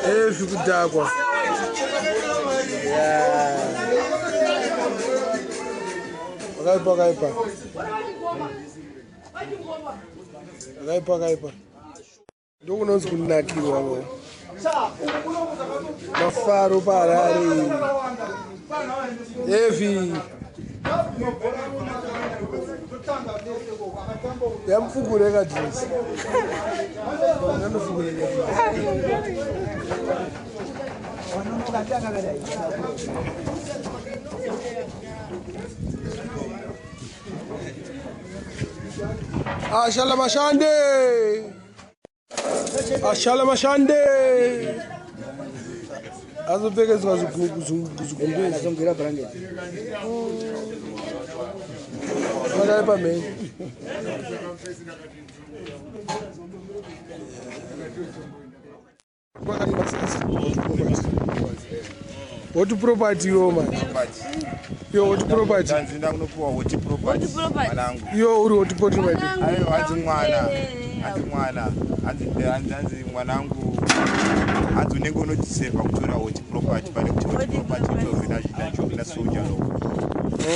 Heavy kudhakwa. Wakaipa wakaipa. Wakaipa wakaipa. Ndokunonzi kunakirwa vo. Mafaro paHarare. Heavy. Yamufugure kadress. Yandofugure kadress. Ashala mashande. Ashala mashande. Azopfekedzwa zvigumbezi. Pakaipa mheni. Hot property yo manje. Yo hot property. Ndanzi ndakunopiwa hot property. Mwanangu. Yo uri hot property. Ayo hanzi mwana. Hanzi mwana. Hanzi hanzi hanzi mwanangu. Hanzi unenge unodeserva kutora hot property pane kuti hot property itorwe na soldier lo.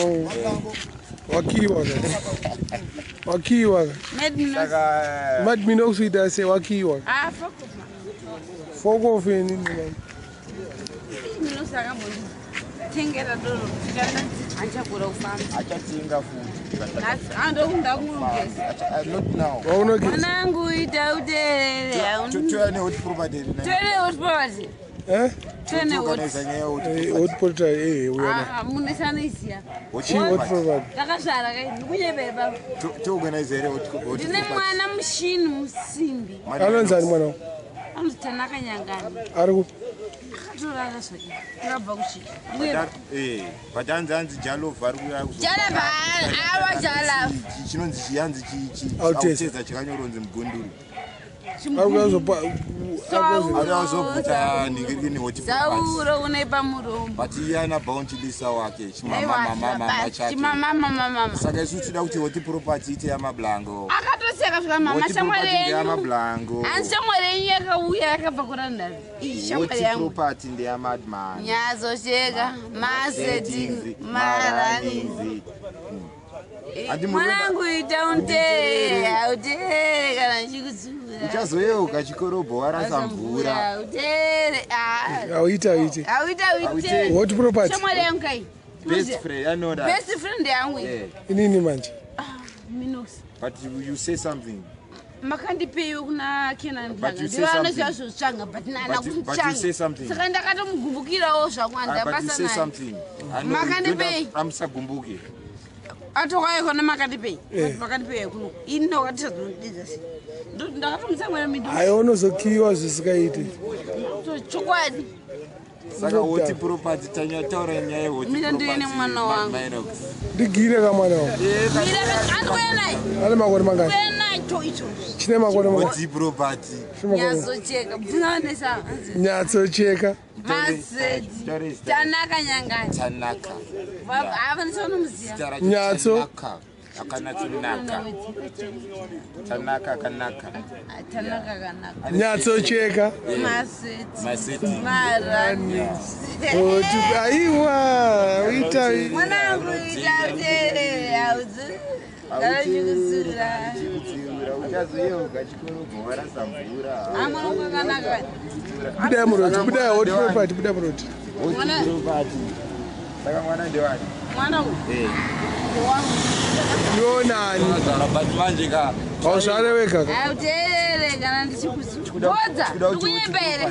Oh. Wakiwa ka. Wakiwa ka. Saka Mad Minox ita se wakiwa. Ah, fuck off. Fuck off ini man. Minox akambonditengera doro ndikanzi handichagona kufamba. Achatenga futi. Nhasi andokunda kunogeza. Not now. Waunogeza. Mwanangu ita uterere. Toya ne hot property. Toya hot property. Eh? Toya ne hot. Organize nyaya hot Eh, hot property eh uyana. Ah, munesanoiziya. Chi hot property. Ndakazvara kai ndikunyebere baba. To organize here hot property. Ndine mwana mushini musimbi. Anonzani mwana wangu? Anonzi Tanaka Nyangani. Ari kupi? Akatorara zvake. Akabva kuchiki. Eh, but hanzi hanzi Jalova ari kuuya kuzo. Jalova awa Jalova. Chinonzi chiyanzi chi chi. Alteza. Chakanyoronzi mugunduru. Ari kuuya kuzopa Ari kuzoputa ningirikini hot property. Sauro une pamuromo. But iye ana bounty lisa wake chimama mama mama chake. Chimama mama mama. Saka isu tida kuti hot property ite yamablango. Akatoseka svika mama Hot shamwari property yenyu. ndeyamablango. Hanzi shamwari yenyu yakauya yakabva kurandari. Iyi shamwari Hot yangu. property ndeyamadman. Nyazocheka masettings maranizi. Handi muri Mwanangu ita unteere hauteere kana ndichikudzura. Uchazoyeuka chikorobho warasa mvura. Uteere. Auite auite. Auite auite. Hot property. Shamwari yangu kai. Best friend, I know that. Best friend yangu iyi. Yeah. Inini manje. Minox. But you say something. Makandipeiwe kuna Kenan But you say Ndivanoziva something. zvotsvanga but nana But you say something. Saka ndakatomugumbukirawo zvangu Ah, but you handabasa say naye. something. I know you don't Makandipei. have- Amusagumbuke. Atokauya kona makandipei. Eh. Makandipei kuno. Ini ndakatizodidza sei. Ndakatomusamwira mido. Hayi unozokiwa zvisikaiti. Chokwadi. Saka hot property tanyataura nyaya yehot Mina ndiye nemwana wangu. Minox. Ndigire kamwana wangu. Mira andikuya naye. Ane makore mangani? Kuya nacho icho. Chine makore mangani? Hot property. Chine makore. Nyazocheka. Bvunza Nyatsocheka. Maseti. Tore zita. Tanaka Nyangani. Tanaka. Ava ndisanomuziva. Zita racho Nyatso. Tanaka. Akanyatsonaka. Tanaka akanaka. Tanaka kanaka. Nyatsocheka. Maseti. Maseti. Marani. Hot aiwa uita Mwanangu ita uterere haudzi. Kana chikudzura. Chikudzura. Uchazoyeuka chikorobho warasa mvura. Amwana kwakanaka. budai muroti budai hot property budai muroti. Hot Mwana- property. Saka mwana ndewani? Mwana uyu. Eh. Wangu. Yonani. But manje ka Hauzvare wega ka. Hauterere kana ndichikudzura. Bodza. Ndikunyepere.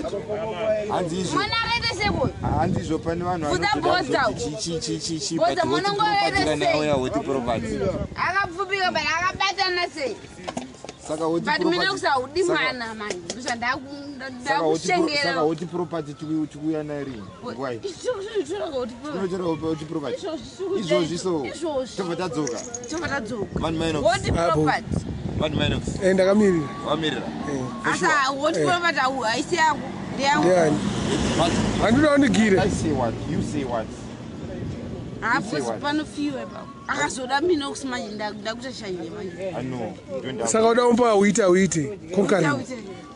hanzi izvo Mwana akaita seko. hanzi izvo pane vanhu Bvunza vanotoda bhodza. kuzoti chi chi chi chi Bhodza, but hot mwana wangu property akaita kana sei? auya hot property. Akapfupika but akabatana sei. Saka hot But mina property. kusaudi Saka- mwana manje. Saka hot Ndozvandakushengera. saka hot property tikuuya nayo rini? Nguwai? Tinotora hot property. Izvozvi so. Izvozvi. Tobva tadzoka. Tobva tadzoka. Van Minox. Hot property. Van Minox. Eh ndakamirira. Wamirira. Eh. Asa hot property au haisi yako. Ndeyangu. Ndiani? But Handinoda undigire. I say what? You say what? Hapo panofiwa ipapo. Akazoda Minox manje, ndakuita shanje manje. Ano ndoenda. Saka uda umupa uite uite conquering,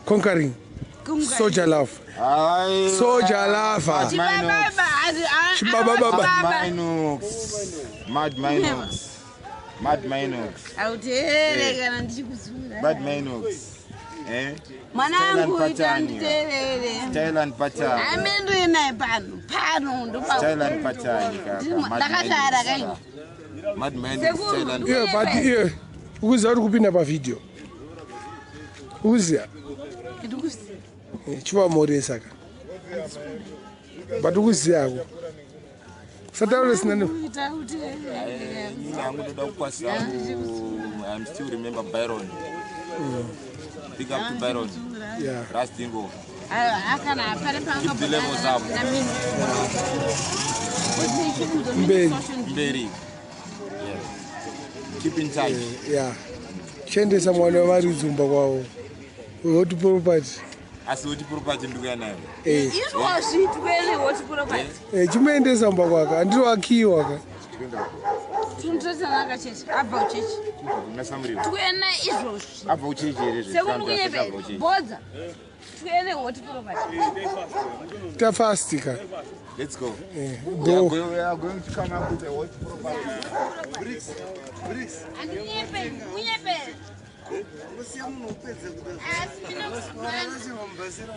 conquering Soul Jah Love. Ai. Soul Jah Love. Chibaba baba. Minox, Mad Minox, Mad Minox. Auteere kana ndichikudzura. Mad Minox, eh. Mwanangu, Style and ita pattern. nditeerere. Style and pattern. Amendwe naye pano pano. Style and pattern kaka. Ndakasara kai. Mad Minox. Sekuru. Style and Iye, but iye ukuziva kuti kupinda pavhidhiyo, ukuziva? Chivamoresa ka, but ukuziyako sataure sina. Inini hangu ndoda kukwazisa hangu. I'm still remember Byron. Big up to Byron. Rasdingo. Akana pane. Keep the levels up. Mberi. Mberi. Yes. Keep in touch. Ya, chiendesa mwana wevaridzi kumba kwavo, hot property. Asi hot property ndikuya nayo. Izvozvi tikuende hot property. Chimuendesa mumba kwake, handiro ka. Tinototanaka chechi abva kuchechi. Kuna Samuriwo. Tikuenda izvozvi. Abva kuchechi here? Sekuru, kunyepe bodza, tikuende hot property. Tafast ka. Let's go. We Go. are going, we are going to come up with a hot property. Bricks. Bricks. Andinyepe, munyepe. Usiya munhu upedze kuda. Asi Minox. Mubhasira.